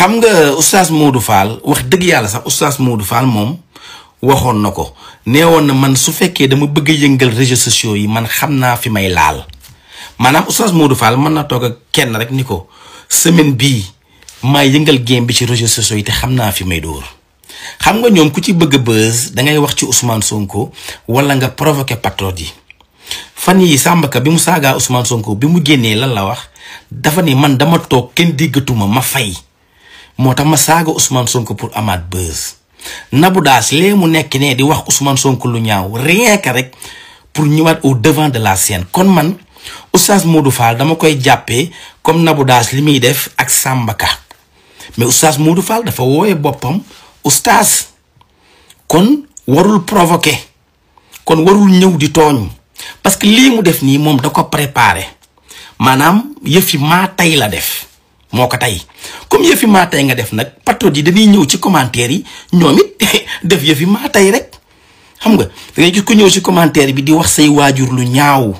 xam nga oustaz Modou Fall wax dëgg yàlla sax oustaz Modou Fall moom waxoon na ko neewoon na man su fekkee dama bëgg a yëngal réseaux sociaux yi man xam naa fi may laal maanaam oustaz Modou Fall mën na toog ak kenn rek ni ko semaine bii maa yëngal game bi ci réseaux sociaux yi te xam naa fi may dóor. xam nga ñoom ku ci bëgg a buzz dangay wax ci Ousmane Sonko wala nga provoqué patriote yi fan yi Samba Ka bi mu saagaa Ousmane Sonko bi mu génnee lan la wax dafa ni man dama toog kenn déggatuma ma fay moo tax ma saaga Ousmane Sonko pour amaat buzz. Nabou Dash lee mu nekk ne di wax Ousmane Sonko lu ñaaw rien que rek pour ñëwaat au devant de la scène kon man oustaz Modou Fall dama koy jàppee comme Nabou Dash li muy def ak Samba Ka mais oustaz Modou Fall dafa wooye boppam oustaz kon warul provoquer kon warul ñëw di tooñ parce que lii mu def nii moom da ko préparé maanaam yëfi maa tey la def moo ko tey comme yëfi maa tey nga def nag patriote yi dañuy ñëw ci commentaire yi ñoom it def yëfi maa tey rek xam nga da ngay gis ko ñëw ci commentaire bi di wax say waajur lu ñaaw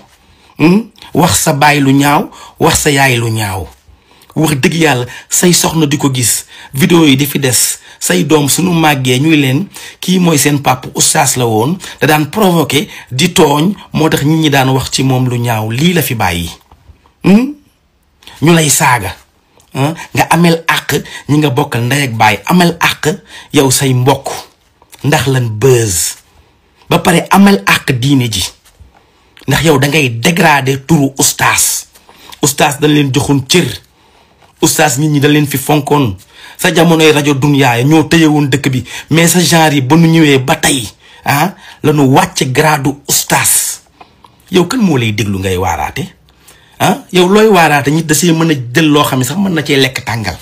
wax sa baay lu ñaaw wax sa yaay lu ñaaw wax dëgg yàlla say soxna di ko gis vidéo yi di fi des say doom suñu màggee ñuy leen kii mooy seen papa oustaz la woon da daan provoqué di tooñ moo tax nit ñi daan wax ci moom lu ñaaw lii la fi bàyyi ñu lay saaga nga amel àq ñi nga bokkal ndey ak baay amel àq yow say mbokk ndax lan buzz ba pare amel àq diine ji ndax yow da ngay dégrader turu oustaz dañ leen joxoon cër oustaz nit ñi dañ leen fi fonkoon sa jamonoy rajo Dunya ñoo tëyewoon dëkk bi mais sa genre yi ba nu ñëwee ba tey la nu wàcc gradu oustaz yow kan moo lay déglu ngay waaraate yow looy waaraate ñit da see mën a jël loo xam ne sax mën na cee lekk tàngal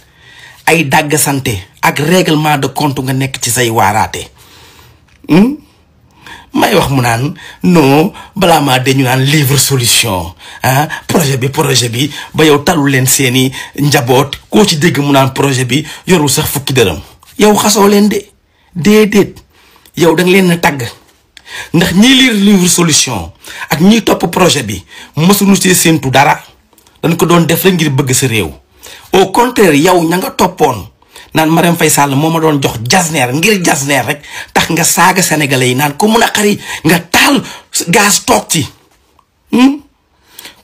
ay dàgg santé ak règlement de compte nga nekk ci say waaraate may wax mu naan non balaa maa de ñu naan livre solution projet bi ba yow talul leen seeni njaboot koo ci dégg mu naan projet bi yorul sax fukki dërëm yow xasoo leen de déedéet yow da nga leen a tàgg ndax ñiy lire livre solution ak ñiy topp projet bi mësuñu see séentu dara dañ ko doon def rek ngir bëgg sa réew au contraire yow ña nga toppoon naan Marème Faye Sall moo ma doon jox jasneer ngir jasneer rek tax nga saaga sénégalais yi naan ko mun a xari nga taal gaz toog ci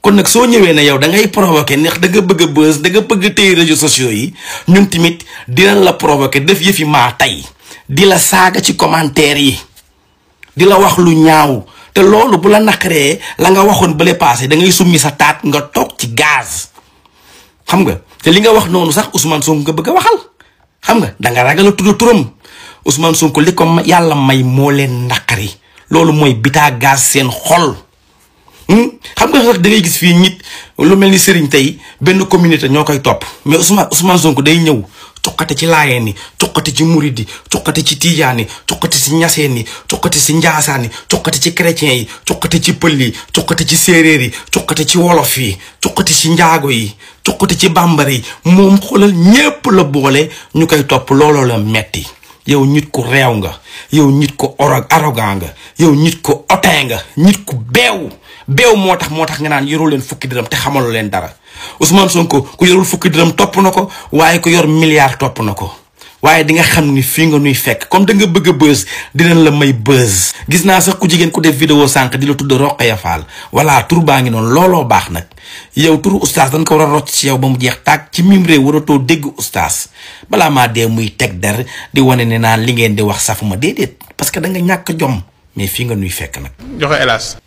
kon nag soo ñëwee ne yow da ngay provoqué ndax da nga bëgg a buzz da nga bëgg téye réseaux sociaux yi ñun tamit dinañ la provoqué def yëfi maa tey di la saaga ci commentaire yi di la wax lu ñaaw te loolu bu la naqaree la nga waxoon bële passé da ngay summi sa taat nga toog ci gaz xam nga te li nga wax noonu sax Ousmane Sonko nga bëgg a waxal xam nga da nga ragal a tudd turam Ousmane Sonko li ko yàlla may moo leen naqari loolu mooy bitaa gaz seen xol xam nga sax da ngay gis fii nit lu mel ni Serigne tey benn communauté ñoo koy topp mais Ousmane Sonko day ñëw cuqate ci laayeen yi cuqate ci murid yi cuqate ci tijaan yi cuqate ci ñaseen yi cuqate ci njaasaan yi cuqate ci chrétien yi cuqate ci pël yi cuqate ci séeréer yi cuqate ci wolof yi cuqate ci njaago yi cuqate ci bambara yi moom xoolal ñépp la boole ñu koy topp looloo la metti yow nit ku réew nga yow nit ku arrogant nga yow nit ku otin nga nit ku beew moo tax nga naan yoroo leen fukki dërëm te xamaloo leen dara Ousmane Sonko ku yorul fukki dërëm topp na ko waaye ku yor milliard topp na ko waaye di nga xam ni fii nga nuy fekk comme da nga bëgg a buzz dinañ la may buzz. gis naa sax ku jigéen ku def vidéo sànq di la tudd Rokhaya Fall voilà tur baa ngi noonu looloo baax nag yow turu oustaz dañ ko war a rocc ci yow ba mu jeex tàgg ci mim réew waratoo dégg oustaz balaa maa dee muy teg der di wane ne naan li ngeen di wax safuma déedéet parce que da nga ñàkk jom mais fii nga nuy fekk nag. joxe hélas.